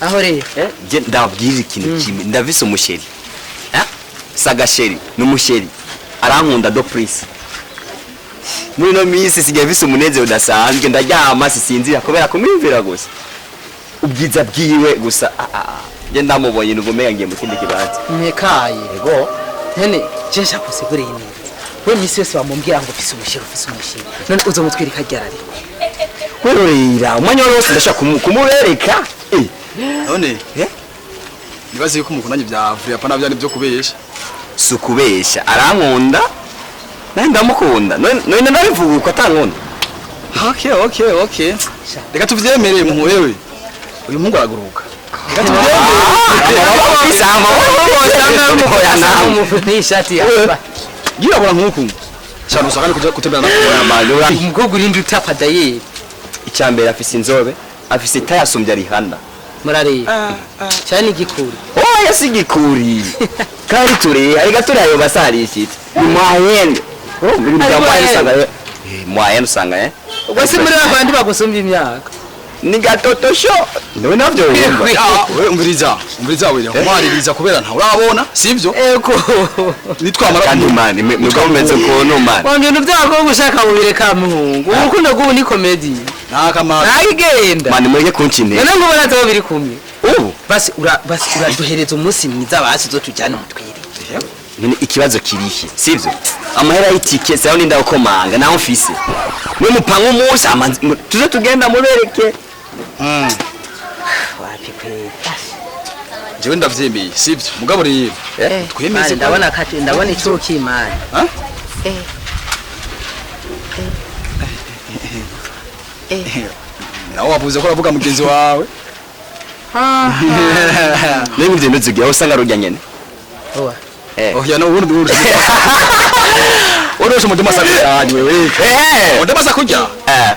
Aho rero Je ndabwira ikintu kimwe, ndavise umuchéri. Eh? Sagasheri, ni umuchéri. Arankunda de plus. Muri no minsi sigaye mfise umunezero udasanzwe, ndaryama sisinzira kubera kumwumvira gusa. Ubwiza bwiwe gusa. Ah, ah, ah. Je ndamubonye numva umenga ngiye mu kindi kibanza. Ntekaye. Yego. Nene je nshaka usigureye neza. We misi yose wamubwira ngo ufise umuchéri, ufise umuchéri, none uzomutwereka ryari? Werorera umwanya wose ndashaka kumubereka. Eh. None Eh? nibaze yuko mukundanye bya vrai, apana bya nibyo kubesha. Si ukubesha, arankunda nawe ndamukunda. None ndabivuga uko atankunda? Okay, reka tuvyemere muhu. Wewe uyu muhungu araguruka, reka tuvyemere. N'ishati yambaye. Yirabura nkuku cyane, usanga ni kuja gutembera na Umukobwa urindi utapfa dayeri. Icyambere afise inzobe, afise itayasumbya Rihana. Murareba cyane igikuri. Oya, si igikuri, kandi turi ariko turi ayo basarishitse ni moyenne. Urumva ibintu bya moyenne usanga moyenne usanga Ubwo si muri babandi bagusumbya imyaka? Ni gatotosho niwe navyo wumva. Wewe umviriza, umviriza, wewe kumaririza kubera ntawe urabona, sivyo? Ego. Nitwamara Kandi mani mwebwe mumeze ukuntu mani. Wa bintu by'abakobwa ushaka mubireka muhungu, urukundo rw'ubu ni comédie. Nta kamaro. Ntagigenda. Mani, mureke kunca intege. None ngo ubona aho biri kumwe? Ubu Basi ura basi uraduhereza umunsi mwiza, basi uzotujyane mutwire. None ikibazo kirihe? Sivyo, amahera y'itike sayo ninda gukomanga naho mfise. Mwe mupanga umunsi tuze tugenda mubereke. Wapi kweli. Jewe ndavyemeye, sivyo? Mugabo rero twemeze Mani, ndabona kati ndabona icuki mani. Ha? Eh. Eh. Nawe wavuze ko uravuga mugenzi wawe. Niba ivyo ntuzigiye aho usanga rurya nyene. Owa. Eh. Oya, no ubundi ubundi uroshe umutima sakujya wewe. Eh. Umutima sakujya. Eh.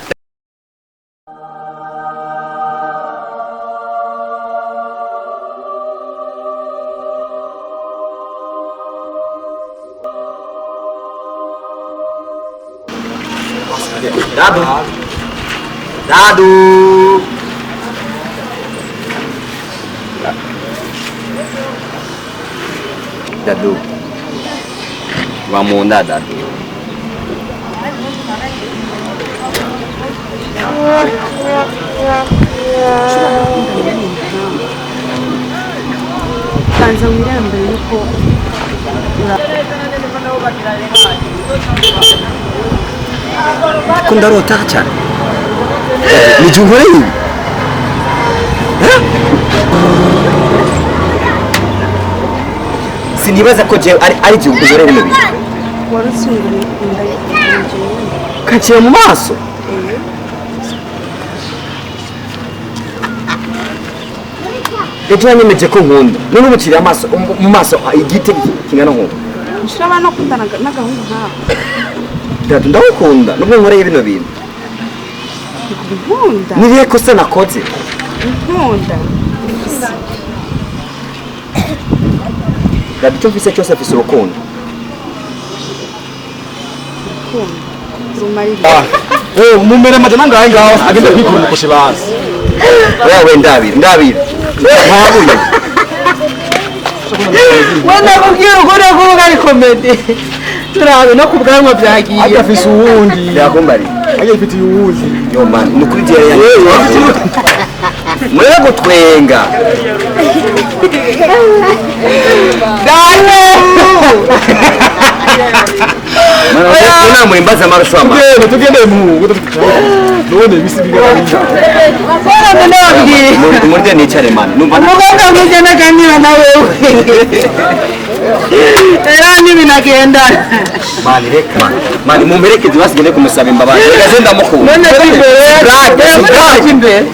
Dadu. Dadu. Dadu. Wamunda Dadu. Banza wirambere yuko Ko ndarota cyane. Ni jye unkoreye ibi? Eh? Sinibaza ko jewe ari jye unkoreye bino bintu. Wari usunguriye inda yanjye. Kaciye mu maso. Ejo yanyemeje ko nkunda, none ubu uciriye amaso mu maso igiti kingana nk'ubu. Nshobora no kundana n'agahungu nkawe? Dadu, ndagukunda nubwo nkoreye bino bintu. Nkunda. Ni irihe kosa nakoze? Nkunda. Dadu, icyo mfise cyose mfise urukundo. Urukundo rumarira. Eh, mumere amajana ngahe ngaho agende kwikura umukoshe bazi. Wewe ndabira ndabira ntabuye. Wenda kubwira ukuri kuvuga ari comédie, turabe no ku bwanwa byagiye. Ajya afise uwundi. Byakumbariye. Ajya ifitiye uwundi. Yo man, ni ukuri jyewe yanjye murebe gutwenga. Dane. Mwana muhimbaza amaraso ama. Tugende, tugende muhungu, none bisi bigaragara. Bora ndababwiye. Murye nicare man, numva Umukobwa mwiza naganira na wewe era ntibinagendana. Mani, reka mani mumperekeze basigende kumusaba imbabazi, reka ze ndamukunda. None ko imbere. Blague, si blague. Imbere.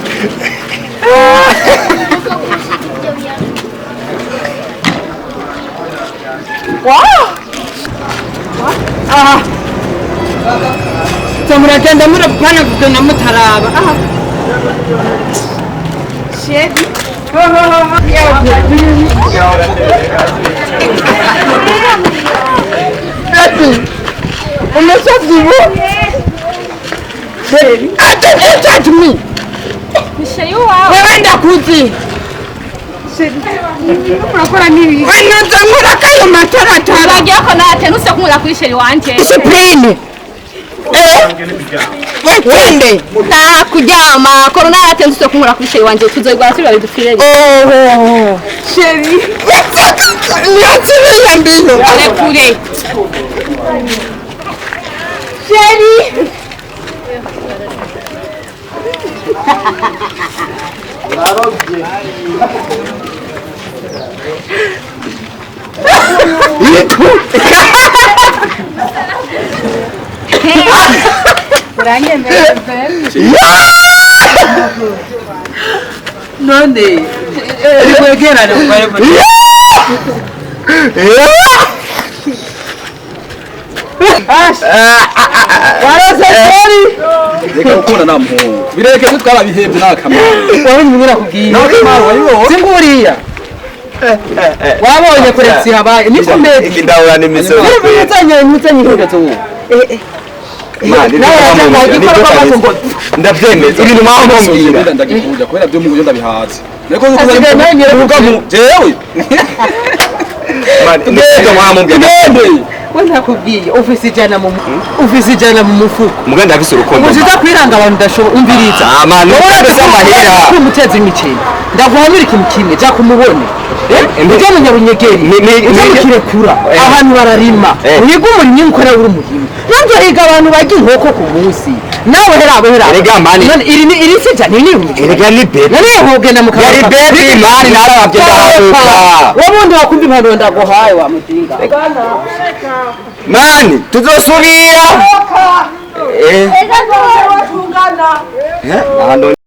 Aha so muragenda murapana kugenda mutaraba aha. Chéri. Ati umusozi ubu. Ati don't touch me. Ni chéri wawe. Wewe ndakuzi. Urakora n'ibi. Wenoza nkora kayo mataratara. Bagira ko nate nuse kumura kuri chéri wanje. Discipline. Eh? Wende. Nta kuryama, corona yate nuse kumura kuri chéri wanje tuzoyigwara turi babiri dupfire. Oh. Chéri. Niachilia mbilo. Rekure. Chéri. None rikwegerane warose chéri. Reka gukunda nta muhungu, bireke twe twarabihebye nta kamaro. Wabonye ibintu nakubwiye? Nta kamaro wabibonye. Singuriya wabonye kuretse habaye niko mbere. Ikindahura n'imisoro. Muzanye ihagaze ubu. Mani, Nawe nibyo yajya nibyo gukora kabisa. ngo Ndabyemeza ibintu mwamubwira. Ndagikunda ndagikunda kubera byo mu ndabihaze. Niko Asigaye nawe nyirabuja. mu jewe. Mani, nibyo mwamubwira. Tugende. We ntakubwiye ufise ijana mu ufise ijana mu mufuko. Muga ndafise urukundo. Ubu uza kwiranga abantu ndashobora umviriza. Ah, mani, Wowe ufise amahera. kumuteza imikino ndaguhanura ikintu kimwe jya kumubone. Ujya mu Nyarunyegeri, ujya mu Kirekura, ahantu bararima, wiga umurimyi nkora uri umurimyi nanjye higa abantu barya inkoko ku munsi nawe hera abo hera. Erega mani. None iri ni iri si jana iri ni Erega ni baby. None wogenda mu Yari baby mani, narababye ndaharuka. Wobundi wakumva impanuro ndaguhaye wa mudinga. Mani, tuzosubira. Eh. Eh, ahantu